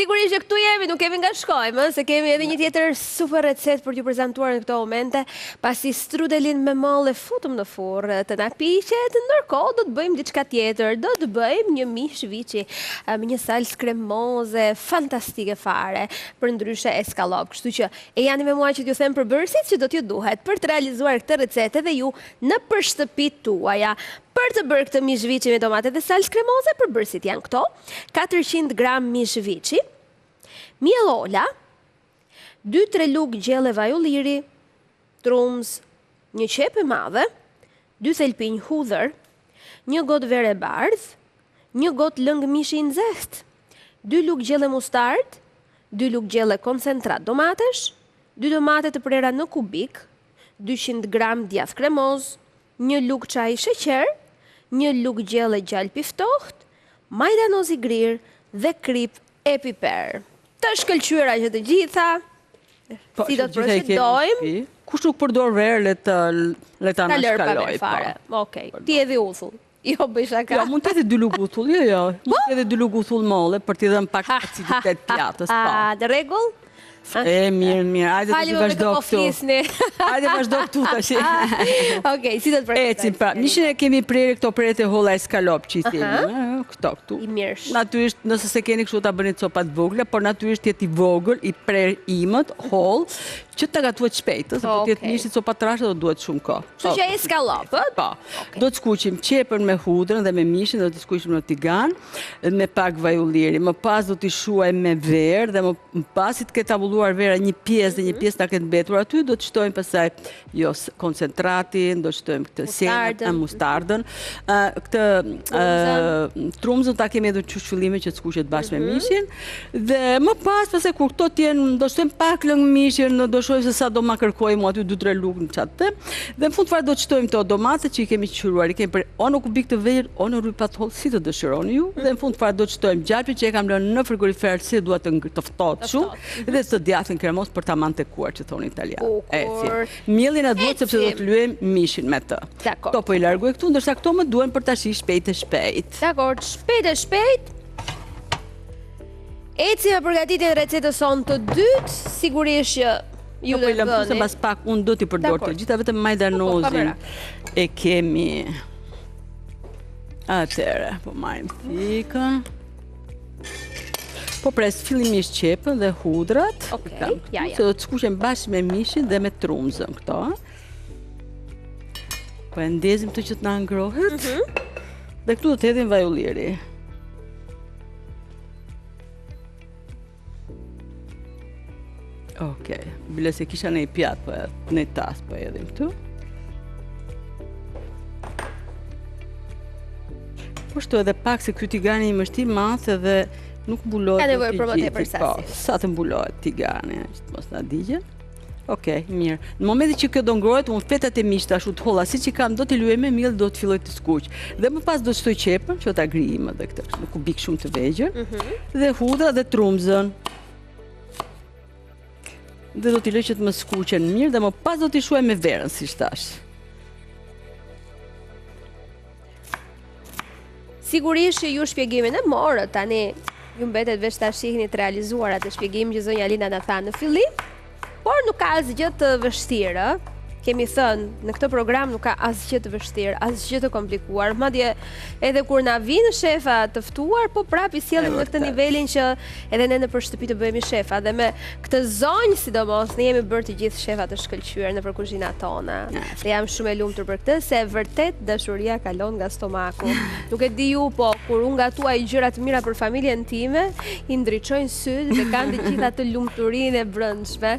Sigurisht që këtu jemi, nuk kemi nga shkojmë, ë, se kemi edhe një tjetër super recetë për t'ju prezantuar në këto momente, pasi strudelin me mollë e futëm në furrë të na piqet, ndërkohë do të bëjmë diçka tjetër, do të bëjmë një mish viçi me një salsë kremoze fantastike fare, përndryshe eskallop. Kështu që ejani me mua që t'ju them përbërësit që do t'ju duhet për të realizuar këtë recetë edhe ju nëpër shtëpitë tuaja. Për të bërë këtë mish viçi me domate dhe salsë kremoze, përbërësit janë këto, 400 gram mish viçi, miell ola, 2-3 lugë gjelle vaj ulliri, trumzë, një qepë e madhe, 2 thelpinj hudhër, një gotë verë e bardhë, një gotë lëng mishi i nxehtë, 2 lugë gjelle mustardë, 2 lugë gjelle koncentrat domatesh, 2 domate të prera në kubik, 200 gram djathë kremoz, një lugë çaji sheqer, një lugë gjelle gjalpë i ftohtë, majdanoz i grirë dhe kripë e piper. Të shkëlqyera që të gjitha. Po, si do të procedojmë? Kush nuk përdor verë, le të le ta anashkalojë. Po. Fare. Okej. Ti edhe uthull. Jo, bëj shaka. Jo, mund të jetë dy lugë uthull, jo, jo. Mund të jetë dy lugë uthull molle për t'i dhënë pak aciditet pjatës, po. Në rregull? E, mirë, mirë, ajde të Fali, vazhdo po këtu. flisni. Ajde vazhdo këtu tash. Okej, si do të procedojmë? Ecim pra, mishin e kemi prerë këto prerjet e holla eskalop që i themi, ë, këto këtu. I mirësh. Natyrisht, nëse s'e keni kështu ta bëni copa të vogla, por natyrisht jetë i vogël, i prerë imët, hollë, që ta gatuhet shpejt, ë, se po të jetë mishi copa të trasha do duhet shumë kohë. Kështu që eskallop, ë? Po. Do të skuqim qepën me hudrën dhe me mishin, do t'i skuqim në tigan me pak vaj ulliri. Më pas do t'i shuajmë me verë dhe më pasi të ketë avulluar vera një pjesë dhe një mhm. pjesë ta ketë mbetur aty, do të shtojmë pastaj jo koncentratin, do të shtojmë këtë senën, mustardën, këtë trumzën ta kemi edhe qysh fillimin që të skuqet bashkë me mhm. mishin dhe më pas pastaj kur këto të jenë, do shtojmë pak lëng mishi, do shohim se sa do ma kërkojë mu aty 2-3 lugë në çatë. Dhe në fund fare do të shtojmë këto domatet që i kemi qëruar, i kemi prerë o në kubik të vegjël, o në rrypa të hollë, si të dëshironi ju. Dhe në fund fare do të shtojmë gjalpin që e kam lënë në frigorifer si dua të të ftohtë shumë mhm. dhe të djathin kremoz për ta mantekuar që thonë italianët. Bukur. Miellin na duhet sepse do të lyejmë mishin me të. Dakor. Këto po i largoj këtu, ndërsa këto më duhen për tash shpejt e shpejt. Dakor, shpejt e shpejt. Ecim me përgatitjen e recetës sonë të dytë, sigurisht që ju do të bëni. Po mbas pak unë do t'i përdor të gjitha vetëm majdanozin po, po, e kemi. Atëherë, po marrim thikën. Po pres fillimisht qepën dhe hudrat. Okej, okay, ja, ja. Se do të skuqen bashkë me mishin dhe me trumzën këto. Po e ndezim këtë që të na ngrohet. Mm -hmm. Dhe këtu do të hedhim vaj ulliri. Ok, bile s'e kisha në një pjatë, po në një tas, po e hedhim këtu. Po shtu edhe pak se ky tigani im është i madh edhe nuk mbulohet. Ka nevojë për më tepër sasi. Po, sa të mbulohet tigani, që të mos na digjen. Ok, mirë. Në momentin që kjo do ngrohet, unë fetat e mishit ashtu të holla, siç i kam, do t'i lyej me miell, do të filloj të skuq. Dhe më pas do të shtoj qepën, që ta grijmë edhe këtë, në kubik shumë të vegjël, mm -hmm. dhe hudra dhe trumzën. Dhe do t'i lë që të më skuqen mirë dhe më pas do t'i shuaj me verën, siç thashë. Sigurisht që ju shpjegimin e morët, tani ju mbetet veç ta shihni të realizuar atë shpjegim që zonja Linda na tha në fillim, por nuk ka asgjë të vështirë. Kemi thënë, në këtë program nuk ka asgjë të vështirë, asgjë të komplikuar. Madje edhe kur na vijnë shefa të ftuar, po prapë i sjellim në këtë nivelin që edhe ne nëpër shtëpi të bëhemi shefa dhe me këtë zonjë sidomos ne jemi bërë të gjithë shefa të shkëlqyer nëpër kuzhinat tona. Dhe jam shumë e lumtur për këtë se vërtet dashuria kalon nga stomaku. Nuk e di ju, po kur unë gatuaj gjëra të mira për familjen time, i ndriçojnë sytë dhe kanë të gjitha atë lumturinë e brendshme.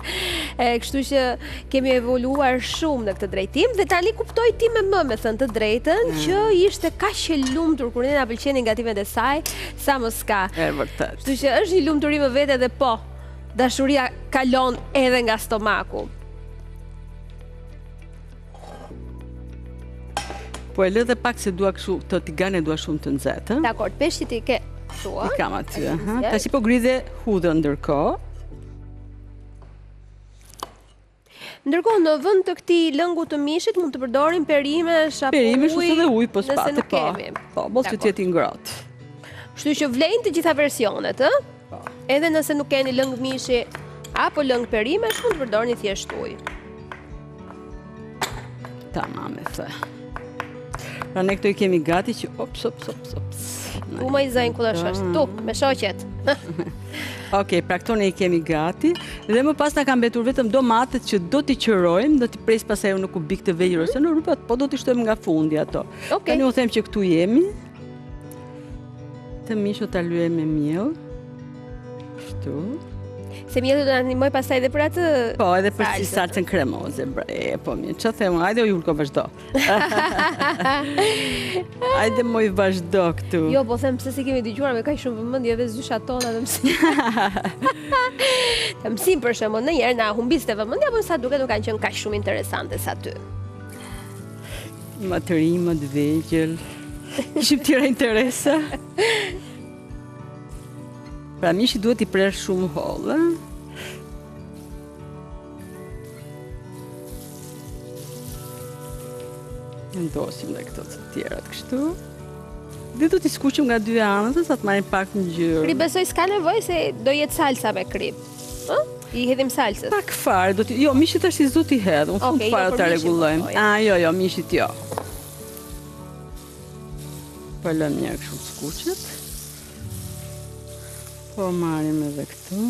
E, kështu që kemi evoluar shumë në këtë drejtim dhe tani kuptoj time më me thënë të drejtën mm. që ishte kaq e lumtur kur ne na pëlqenin gatimet e saj, sa më s'ka. E vërtet. Kështu që është një lumturi më vete dhe po, dashuria kalon edhe nga stomaku. Po e lë dhe pak se dua kështu, këtë tiganin e dua shumë të nxehtë. Dakor, peshqit i ke thua. I kam aty, ha. Tash po grij dhe hudhrën ndërkohë. Ndërkohë në vend të këtij lëngu të mishit mund të përdorim perimesh apo ujë. Perimesh ose edhe ujë po s'pate po. Po, mos të jetë i ngrohtë. Kështu që vlejnë të gjitha versionet, ë? Po. Edhe nëse nuk keni lëng mishi apo lëng perimesh, mund të përdorni thjesht ujë. Tamam e the. Pra ne këto i kemi gati që ops, ops, ops, ops. Tu më i zënë ku është, tu, me shoqet. Okej, pra këto ne i kemi gati Dhe më pas na kanë mbetur vetëm domatet që do t'i qërojmë, do t'i pres pastaj unë në kubik të vegjël ose në rrupa, po do t'i shtojmë nga fundi ato. Okej. Tani unë them që këtu jemi. Të mish do ta lyejmë me miell. Kështu. Se mielli do na ndihmojë pastaj edhe për atë Po, edhe për si salcën kremoze, bre, po mirë. Ç'a them, hajde o Julko vazhdo. Hajde moj vazhdo këtu. Jo, po them pse s'i kemi dëgjuar me kaq shumë vëmendje edhe zyshat tona dhe mësim. Të mësim për shembull, ndonjëherë na humbiste vëmendja, por sa duket nuk kanë qenë kaq shumë interesante sa ty. Më të rinj, më të vegjël. Kishim tjera interesa. Pra mishi duhet i prerë shumë hollë. Vendosim dhe këto të tjerat kështu. Dhe do t'i skuqim nga dy anët, sa të marrin pak ngjyrë. Kripë besoj s'ka nevojë se do jetë salsa me kripë. Ë? I hedhim salsës. Pak fare, do t'i jo, mishit tash s'do t'i hedh, unë fund fare jo, ta rregullojmë. Po, ah, jo, jo, mishit jo. Po lëmë një kështu të skuqet. Po marrim edhe këtu.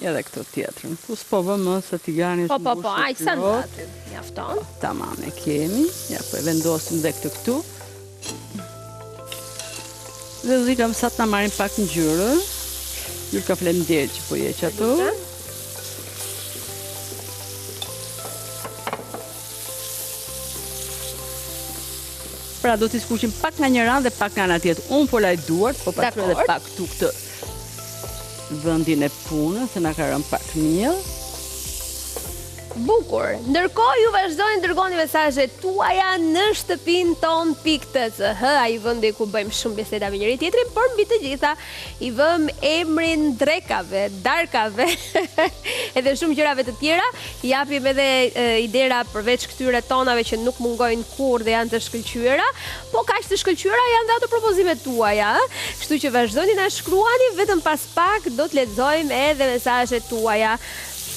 Edhe këtu tjetrën. Ku s'po vë më se tigani është Po, po, po, aq sa në aty. Mjafton. Tamam, e kemi. Ja, po e vendosim dhe këtë këtu. Dhe do t'i lëmë sa të na marrin pak ngjyrë. Julka faleminderit që po je që ato. Pra do t'i skuqim pak nga njëra anë dhe pak nga ana tjetër. Unë po laj duart, po pastroj edhe pak këtu këtë vendin e punës, se na ka rënë pak miell. Bukur. Ndërkohë ju vazhdoni të dërgoni mesazhet tuaja në shtëpinë tonë pikë tch, ai vendi ku bëjmë shumë biseda me njëri tjetrin, por mbi të gjitha i vëmë emrin drekave, darkave, edhe shumë gjërave të tjera. Japim edhe idera përveç këtyre tonave që nuk mungojnë kurrë dhe janë të shkëlqyera, po kaq të shkëlqyera janë dhe ato propozimet tuaja, ë? Kështu që vazhdoni na shkruani, vetëm pas pak do të lexojmë edhe mesazhet tuaja.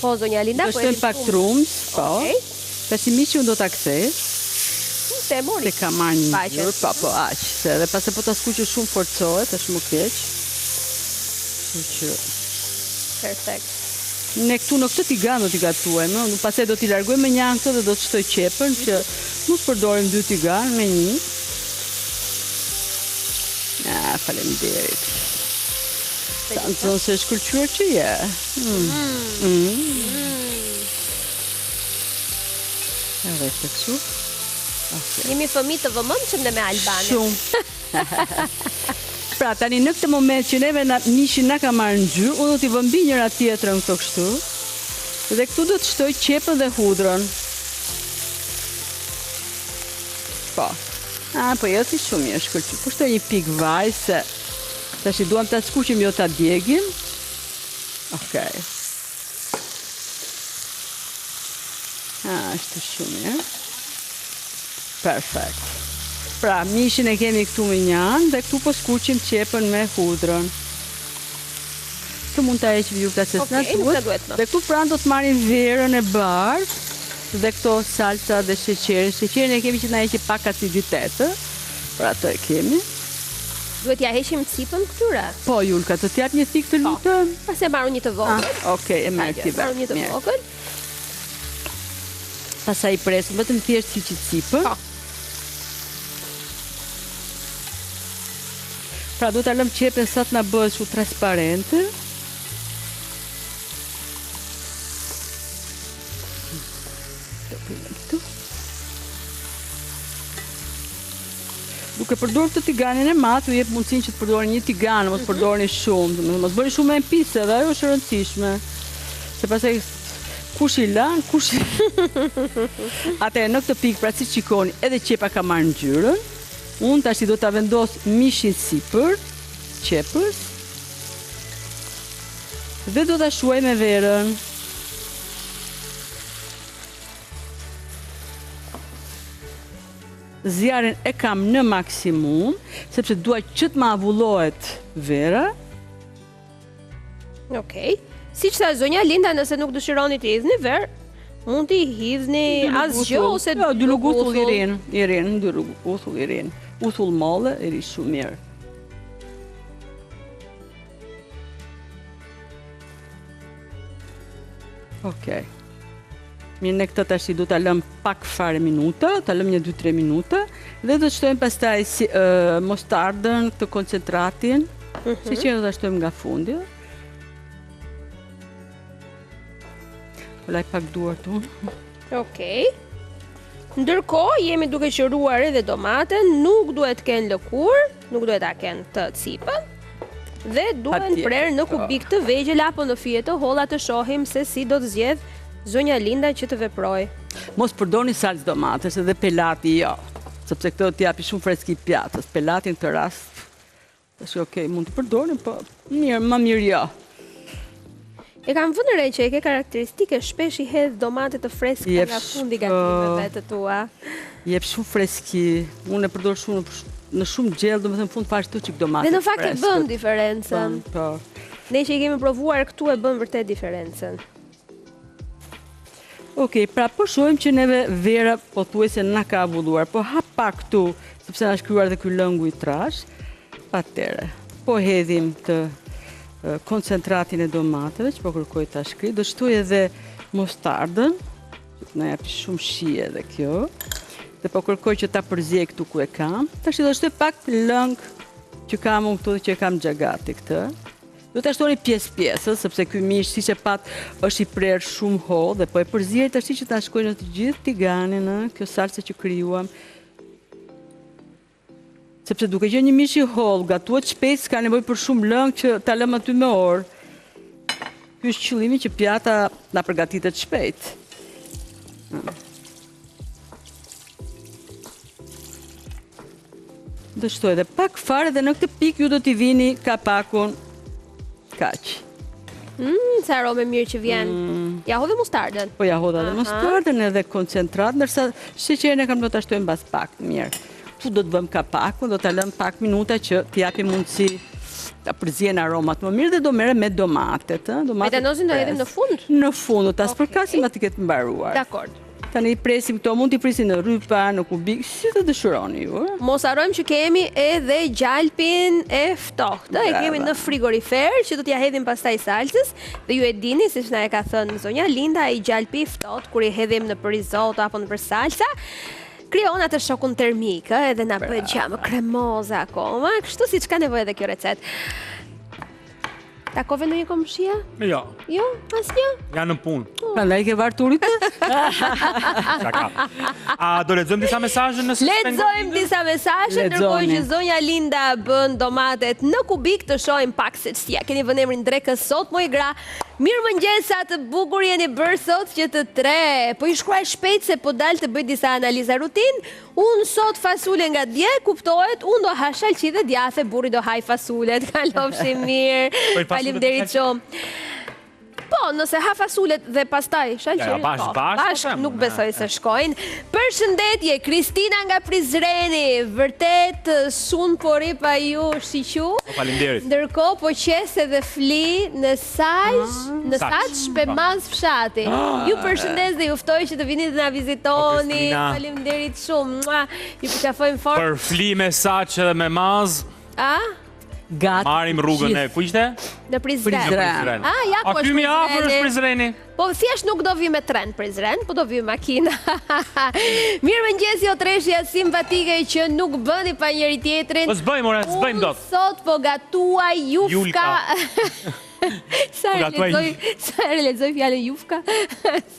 Po zonja Linda, po e pak trumzë, po. Okej. Tashi mishin unë do ta kthej. Se e mori. Se ka marrë një ngjyrë, po, po, aq. Se edhe pastaj po ta skuqësh shumë forcohet, është më keq. Kështu që Perfekt. Ne këtu në këtë tigan do t'i gatuajmë, unë pastaj do t'i largoj mënjanë këto dhe do të shtoj qepën që mos përdorim dy tigan me një. Ah, faleminderit. Sa nxënëse e shkëlqyer që je. Mm. Mm. Edhe këtë kështu. Okay. Jemi fëmijë të vëmendshëm ne me Albanin. Shumë. pra, tani në këtë moment që neve na, mishi na ka marrë ngjyrë, unë do t'i vë mbi njëra tjetrën këto kështu. Dhe këtu do të shtoj qepën dhe hudrën. Po. A, po jo si shumë mirë shkëlqy. Po shtoj një pikë vaj se tashi duam ta skuqim jo ta djegim. Okej. A, është shumë mirë. Perfekt. Pra, mishin e kemi këtu mënjanë dhe këtu po skuqim qepën me hudrën. Këtë mund ta heqim Julka se s'na duhet. Dhe këtu pranë do të marrim verën e bardhë dhe këto salca dhe sheqerin. Sheqerin e kemi që na heqë pak aciditet, ë? Pra ato e kemi. Duhet t'ia heqim cipën këtyre? Po Julka, të të jap një thikë të po. lutem? Po, pse marr një të vogël. Ah, okej, e merr ti vetë. Marr një të vogël. Pastaj i presim, vetëm thjesht hiqi cipën. Po. Pra duhet ta lëmë qepën sa të na bëhet kështu transparente. Do të këtu. Duke përdorur këtë tiganin e madh, ju jep mundësinë që të përdorni një tigan, mos mhm. përdorni shumë, domethënë mos bëni shumë e pise, edhe ajo është e rëndësishme. Se pastaj kush i lan, kush i... Atëherë në këtë pikë, pra siç shikoni, edhe qepa ka marrë ngjyrën. Unë tashi do ta vendos mishin sipër qepës dhe do ta shuaj me verën. Zjarrin e kam në maksimum, sepse dua që të më avullohet vera. Okej. Siç tha zonja Linda, nëse nuk dëshironi të hidhni verë, mund t'i hidhni asgjë ose jo, dy lugë uthull i rrin, i rrin, dy lugë uthull i rrin. Uthull molle i rri shumë mirë. Okej. Mirë, ne këtë tashi do ta lëmë pak fare minuta, ta lëmë një 2-3 minuta dhe do të shtojmë pastaj si uh, mostardën, këtë koncentratin, mm -hmm. sheqerin do ta shtojmë nga fundi. Po laj pak duart unë. Okej. Ndërkohë jemi duke qëruar edhe domaten, nuk duhet të kenë lëkurë, nuk duhet ta kenë të cipën. Dhe duhen prerë në po. kubik të vegjël apo në fije të holla të shohim se si do të zgjedhë zonja Linda që të veprojë. Mos përdorni salcë domatesh edhe pelati jo, sepse këtë do t'i japi shumë freski pjatës. Pelati në këtë rast Tash ok, mund të përdorni, po mirë, më mirë jo. E kam vënë re që e ke karakteristike shpesh i hedh domate të freskëta nga fundi gatimeve të tua. Jep shumë freski. Unë e përdor shumë në shumë gjellë, domethënë fund fare shto çik domate. Dhe në fakt e bën diferencën. Po. Ne që i kemi provuar këtu e bën vërtet diferencën. Ok, pra po shohim që neve vera pothuajse na ka avulluar, po ha pak këtu, sepse na është krijuar dhe ky lëngu i trashë. Atëherë, po hedhim të koncentratin e domateve që po kërkoj ta shkrij, do shtoj edhe mostardën, që të na japi shumë shije edhe kjo. Dhe po kërkoj që ta përziej këtu ku e kam. Tash do shtoj pak lëng që kam unë këtu dhe që e kam xha gati këtë. Do ta shtoni pjesë pjesë, sepse ky mish siç e patë është i prerë shumë hollë dhe po e përziej tash që ta shkojë në të gjithë tiganin, ë, kjo salcë që krijuam. Sepse duke qenë një mish i hollë, gatuhet shpejt, s'ka nevojë për shumë lëng që ta lëmë aty me orë. Ky është qëllimi që pjata na përgatitet shpejt. Do shtoj edhe pak fare dhe në këtë pikë ju do t'i vini kapakun kaq. Mmm, sa aromë e mirë që vjen. Mm. Ja hodhe mustardën. Po ja hodha edhe mustardën edhe koncentrat, ndërsa sheqerin e kam do ta shtojmë mbas pak mirë. Ku do të vëmë kapakun, do ta lëmë pak minuta që t'i japim mundësi ta përzihen aromat më mirë dhe do merrem me domatet, ë, domatet. Majdanozin do hedhim në fund? Në fund, do ta spërkasim pasi të ketë mbaruar. Dakord. Tani i presim këto, mund t'i prisni në rrypa, në kubik, si të dëshironi ju. Mos harrojmë që kemi edhe gjalpin e ftohtë, e kemi në frigorifer që do t'ia hedhim pastaj salcës dhe ju e dini siç na e ka thënë zonja Linda, ai gjalpi i ftohtë kur i hedhim nëpër rizoto apo nëpër salca, krijon atë shokun termik, ë, edhe na bëhet gjëja më kremoze akoma, kështu siç ka nevojë edhe kjo recetë. Takove ndonjë komshia? Jo. Jo, asnjë. Janë në punë. Po. Prandaj ke varë turit? Shaka. A do lexojmë disa mesazhe nëse Lexojmë disa mesazhe ndërkohë që zonja Linda bën domatet në kubik të shohim pak se si ja keni vënë emrin drekës sot moj gra. Mirëmëngjes sa të bukur jeni bërë sot që të tre. Po i shkruaj shpejt se po dal të bëj disa analiza rutinë. Unë sot fasule nga dje, kuptohet, unë do ha shalqi dhe djathe, burri do hajë fasulet, kalofshi mirë. Po, Faleminderit shumë. Po, nëse ha fasulet dhe pastaj shalqirin, ja, po, bashkë po nuk besoj se shkojnë. Përshëndetje, Kristina nga Prizreni, vërtet s'un po rri pa ju shiqu. Po, faleminderit. Ndërkohë po qes edhe fli në Saç, ah. në Saç Pemaz fshati. Ah. Ju përshëndes dhe ju ftoj që të vini të na vizitoni. Faleminderit shumë. Mua, ju përqafojmë fort. Për fli me Saç edhe me Maz. A? Gati. Marrim rrugën e ku ishte? Në Prizren. Në Prizren. Ah, ja ku është Prizreni. Aty është Prizreni. Po thjesht nuk do vi me tren Prizren, po do vi me makinë. Mirëmëngjes jo treshja simpatike që nuk bëni pa njëri tjetrin. Po s'bëjmë ore, s'bëjmë dot. Sot po gatuaj jufka. Sa herë lexoj, sa herë lexoj fjalën jufka.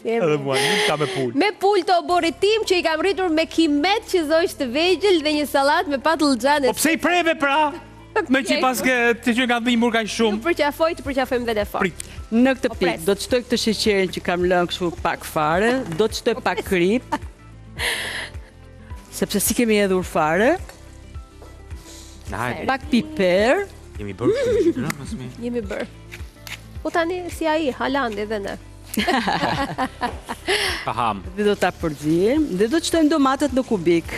Edhe mua, jufka me pulë. Me pulë të oborrit tim që i kam rritur me kimet që zogj të vegjël dhe një sallatë me patëllxhan e Po pse i preve pra? Meqë i paske të që nga dhimbur kaq shumë. Ju përqafoj, të përqafojmë dhe ne fort. Prit. Në këtë po pikë, do të shtoj këtë sheqerin që kam lënë kështu pak fare, do të shtoj pak kripë. Sepse s'i kemi hedhur fare. Pak piper. Jemi bërë kështu, ëh, mos mi. Jemi bërë. Po tani si ai Halandi dhe ne. Pa ham. Dhe do ta përziejmë dhe do të shtojmë domatet në kubik.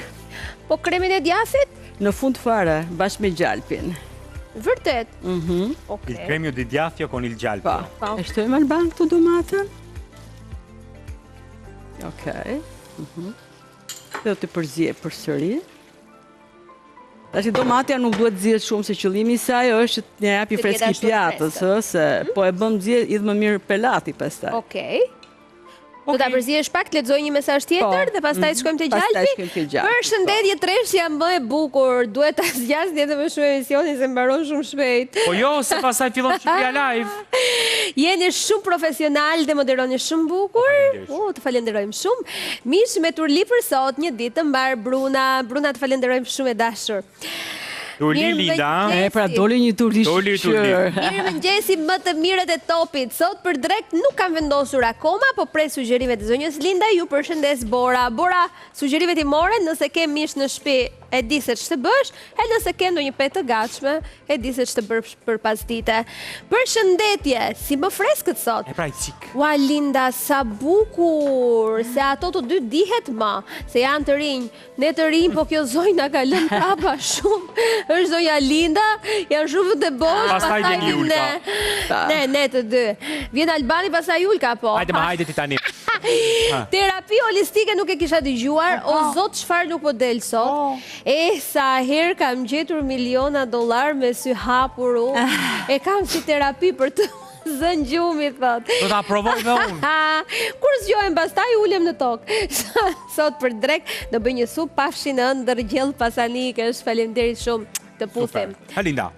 Po kremin e djathit? Në fund fare, bashkë me gjalpin. Vërtet? Mhm. Okej. Il cremio di djathio con il gjalpio. Po. Po. E shtojmë Alban këtu domatën? Okej. Mhm. Dhe do të përziej përsëri. Tash domatja nuk duhet zihet shumë se qëllimi i saj është që të na japi Të jetë freski ashtu pjatës, freskët. ë, se po e bëm zihe idh më mirë pelati pastaj. Okej. Do ta përziesh pak, të lexoj një mesazh tjetër Po. dhe pastaj të shkojmë te Pastaj gjalpi. shkojmë te gjalpi, Përshëndetje treshja më e bukur. Duhet ta zgjasni edhe më shumë emisionin se mbaron shumë shpejt. Po jo, se pastaj fillon Shqipëria live. Jeni shumë profesional dhe moderoni shumë bukur. Faleminderit. U, të falenderojmë shumë. Mish me turli për sot, një ditë të mbarë Bruna. Bruna të falenderojmë shumë e dashur. Turli Mirë Linda. mëngjesi. E pra doli një turli Doli turli. shqyr. Mirë mëngjesi më të mirët e topit. Sot për drek nuk kam vendosur akoma, po pres sugjerimet e zonjës Linda, ju përshëndes Bora. Bora, sugjerimet i more, nëse ke mish në shtëpi, e di se ç'të bësh, e nëse ke ndonjë petë të gatshme, e di se ç'të bësh për pasdite. Përshëndetje, si më freskët sot. E pra i cik. Ua Linda, sa bukur, se ato të dy dihet më, se janë të rinj. Ne të rinj, po kjo zonjë na ka lënë prapa shumë. Është zonja Linda, janë shumë të bosh, Pastaj vjen vjen Julka. ne. Ne, ne të dy. Vjen Albani, pastaj Julka, po. Hajde më hajde ti tani. Terapi holistike nuk e kisha dëgjuar, o zot çfarë nuk po del sot. E sa herë kam gjetur miliona dollar me sy hapur unë. E kam si terapi për të zënë gjumi, thot. Do ta provoj dhe unë. Kur zgjohem pastaj ulem në tokë. Sot për drek do bëj një supë pafshi në ëndërr gjellë pasanikësh. Faleminderit shumë. Të puthim. Super. Ha Linda.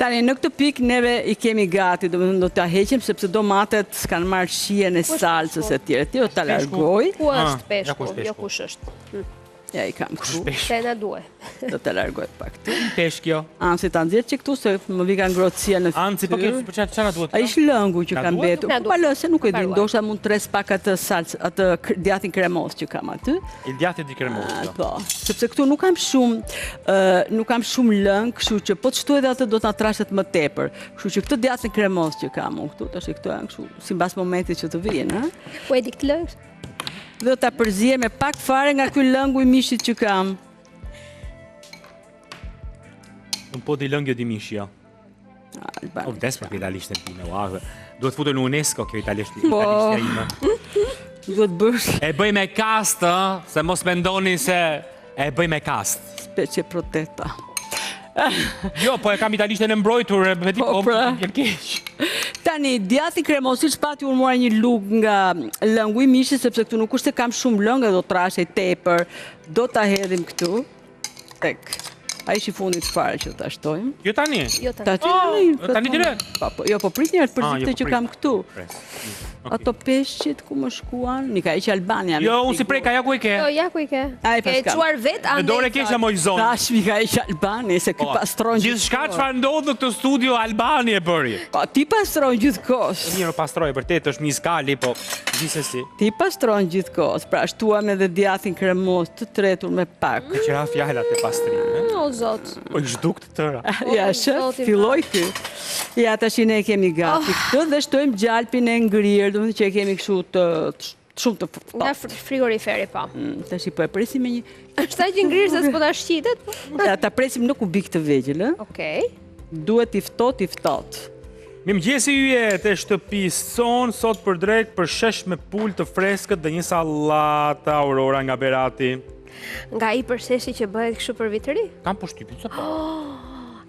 Tani në këtë pikë neve i kemi gati, domethënë do ta heqim sepse domatet s'kan marrë shijen e Ku është salcës peshku? e tjerë. Ti do ta Peshku. largoj. Ku Ah, është ja ku peshku? është peshku. Jo kush është. Ja i kam këtu. Se na duhet. Do ta largoj pak këtu. Peshk kjo. Ansi ta nxjerr çik këtu se më vika ngrohtësia në Anci, po kjo, po çfarë na duhet? Ai është lëngu që Na ka duhet? mbetur. Na Po duhet. pa lë se nuk e di, Mbaruar. ndoshta mund të res pak atë salcë, atë djathin kremos që kam aty. Il djathi di kremos. kjo. Po, sepse këtu nuk kam shumë, ë, nuk kam shumë lëng, kështu që po të shtoj edhe atë do të na trashet më tepër. Kështu që këtë djathin kremos që kam unë këtu, tash këto janë kështu sipas momentit që të vijnë, ë. Ku e di këtë lëng? Dhe do ta përziej me pak fare nga ky lëngu i mishit që kam. Un po di lëngjo di mishi, jo. Alban. O vdes për këtë italishten time, ua. Duhet futur në UNESCO kjo italisht, Po. italishtja ime. Duhet bësh E bëj me kast, ë, se mos mendoni se e bëj me kast. specie proteta. Jo, po e kam italishten e mbrojtur, e di Po, po, pra. më vjen keq. Tani, djathi kremos, siç pati unë mora një lugë nga lëngu i mishit, sepse këtu nuk është se kam shumë lëngë dhe do trashej tepër. Do ta hedhim këtu, tek. Ai është i fundit fare që do ta shtojmë. Jo tani. Jo tani. Ta Oh, tani, tani direkt. Po, po, jo, po prit një herë për Ah, jo, këtë po që prit. kam këtu. Pres. Okej. Ato peshqit ku më shkuan? Nika e që Albania. Jo, unë si preka, ja ku e ke. Jo, ja ku i ke. Ai, Ke paskam. çuar vet Në dorë e andej. ke sot. moj zonë. Tash mi ka e që Albani, se ky Po, pastron Gjithçka gjithkohës. çfarë ndodh në këtë studio Albani e bëri. Po, ti pastron gjithkohës. Mirë, pastroj, vërtet është miskali, po gjithsesi. Ti pastron gjithkohës. Pra, shtuam edhe djathin kremos të tretur me pak. Që ra fjala te pastrimi. O zot. Po i zhduk të tëra. Ja, shef, zoti filloi ky. Ja, tash ne e kemi gati këtë dhe shtojmë gjalpin e ngrirë, domethënë që e kemi kështu të, të shumë të Nga ftohtë. frigoriferi po. Mm, Tash i po e presim me një Është aq i ngrirë se s'po ta shqitet. po. Ja, ta presim në kubik të vegjël, ë? Okej. Duhet i ftohtë, i ftohtë. Mirëmëngjesi yje të shtëpisë sonë, sot për drek për shesh me pulë të freskët dhe një sallatë Aurora nga Berati. Nga ai përsheshi që bëhet kështu për vit të ri. Kam përshtypjen se po.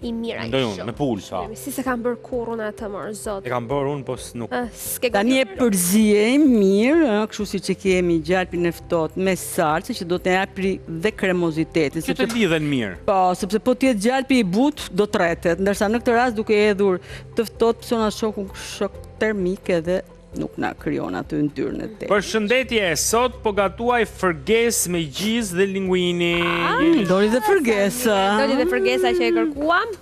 I mirë ai. Mendoj unë, shumë. me pulë sa. Si se kam bërë kurrën atë mor zot. E kam bërë unë, po s'nuk. Ah, S'ke Tani e gatuar? përziejmë mirë, ë, kështu siç e kemi gjalpin e ftohtë me salcë që do të japi dhe kremozitetin, Që të sepse lidhen mirë. Po, sepse po të jetë gjalpi i butë, do tretet, ndërsa në këtë rast duke hedhur të ftohtë pëson atë shokun shok termik edhe nuk na krijon aty yndyrën e tepërt. Përshëndetje, sot po gatuaj fërges me gjizë dhe linguini. Mm, Doli dhe fërgesa. Doli dhe fërgesa që e kërkuam.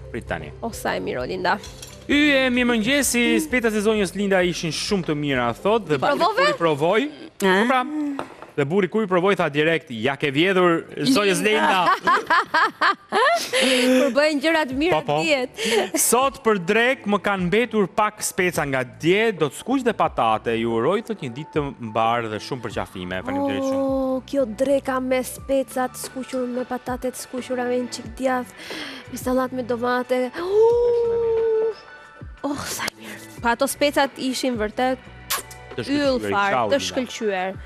Prit tani. O sa e mirë Olinda. Yje, mirëmëngjesi, spetat e zonjës Linda ishin shumë të mira, thot, dhe Provove? kur i provoj. Po pra, dhe burri kur i provoi tha direkt, ja ke vjedhur zonjës Linda. Kur bëhen gjëra të mira Po, po. dihet. Sot për drekë më kanë mbetur pak speca nga dje, do të skuq dhe patate. Ju uroj thotë një ditë të mbarë dhe shumë përqafime. Faleminderit shumë. Oh, kjo dreka me speca të skuqur, me patate të skuqura, me një çik djath, me sallatë me domate. Oh, oh sa e mirë. Pa ato specat ishin vërtet yll fare, të shkëlqyer.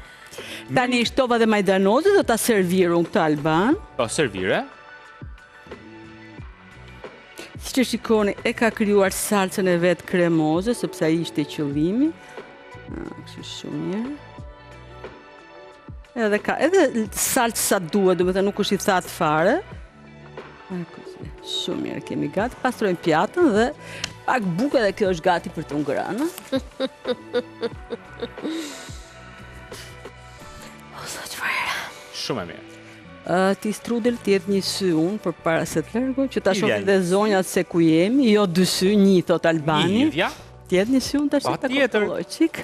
Tani shtova dhe majdanozin do ta servir unë këtë Alban. Po servire. Siç e shikoni, e ka krijuar salcën e vet kremoze, sepse ai ishte qëllimi. Kështu shumë mirë. Edhe ka edhe salcë sa duhet, domethënë nuk është i thatë fare. Shumë mirë, kemi gati. Pastrojmë pjatën dhe pak bukë edhe kjo është gati për të ngrënë. O, zot, çfarë era. Shumë e mirë. Uh, ti strudel t'i hedh një sy unë përpara se të largoj, që ta shohin dhe zonjat se ku jemi, jo dy sy, një, thot Albani. Një hidhja. T'i hedh një sy unë tash ta kontrolloj çik.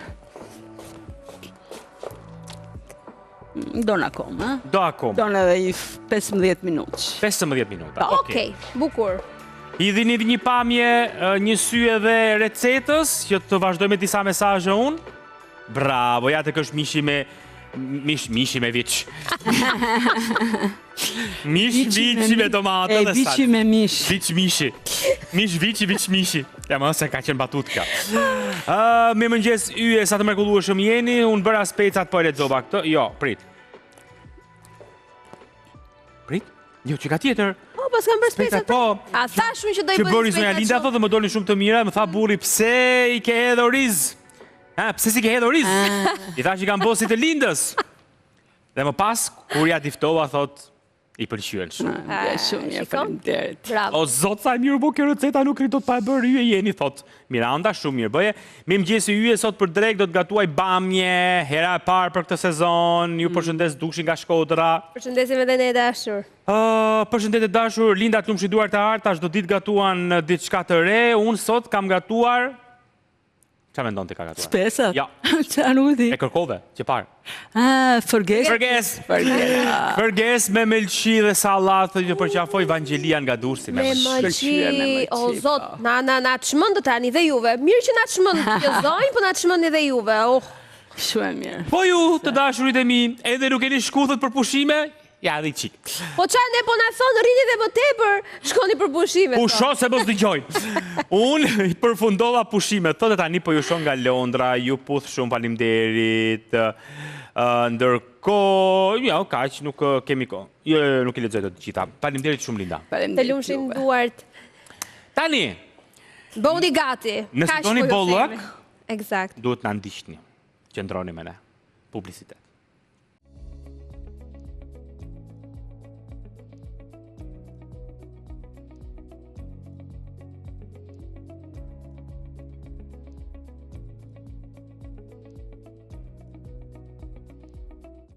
Don akoma. Do akoma. Don edhe i 15 minutë. 15 minuta. Okej, okay. bukur. Hidhini një pamje, një sy edhe recetës, që të vazhdoj me disa mesazhe unë. Bravo, ja tek është mishi me mish mishi me viç. Mish viçi me domate dhe salcë. Viçi me mish. Viç mishi. Mish viçi, viç mishi. Ja më se ka qenë batutë kjo. Uh, mirëmëngjes yje, sa të mrekullueshëm jeni, unë bëra specat po e lexova këtë. Jo, prit. Prit? Jo, që ka tjetër. Po, pas kam bërë specat. Po. A thashë unë që do i bëj specat. Që bëri zonja Linda thotë dhe më dolin shumë të mira, më tha burri pse i ke hedhur oriz? Ha, pse s'i ke hedhur oriz? Ah. I thashë i kam bo si të Lindës. Dhe më pas, kur ia diftova, thot, i pëlqyen shumë. Ah, ja, shumë mirë, faleminderit. Bravo. O zot, sa e mirë u bë kjo receta, nuk rri dot pa e bërë yje jeni, thot. Miranda, shumë mirë bëje. Mirëmëngjesi yje, sot për drekë do të gatuaj bamje, hera e parë për këtë sezon. Ju mm. përshëndes Dushi nga Shkodra. Përshëndesim edhe ne e dashur. Uh, përshëndetje dashur, Linda të lumshin duart e arta, çdo ditë gatuan diçka të re. Unë sot kam gatuar Ça mendon ti ka gatuar? Specat? Jo. Ça nuk e di? E kërkove, që parë. Ah, fërgesë. Fërgesë. Fërgesë. Fërgesë me mëlçi dhe sallatë ju përqafoj Vangjelia nga Durrësi. Me mëlçi, o zot, po. na, na, na çmendët tani dhe juve. Mirë që na çmend kjo zonjë, po na çmendi dhe juve. Oh. Shumë e mirë. Po ju, të dashurit e mi, edhe nuk keni shku thot për pushime? Ja, edhe i çik. Po ça ne po na thonë rrini dhe më tepër, shkoni për pushime. Pusho se mos dëgjojnë. Unë i përfundova pushimet, thotë tani po ju shoh nga Londra, ju puth shumë faleminderit. Ndërkohë, jo, kaq, nuk kemi kohë. Jo, jo, jo, nuk i lexoj të gjitha. Faleminderit shumë Linda. Të lumshin duart. Tani. Bëhuni gati. Nëse doni po bollëk, Eksakt. Duhet na ndiqni. Qëndroni me ne. Publicitet.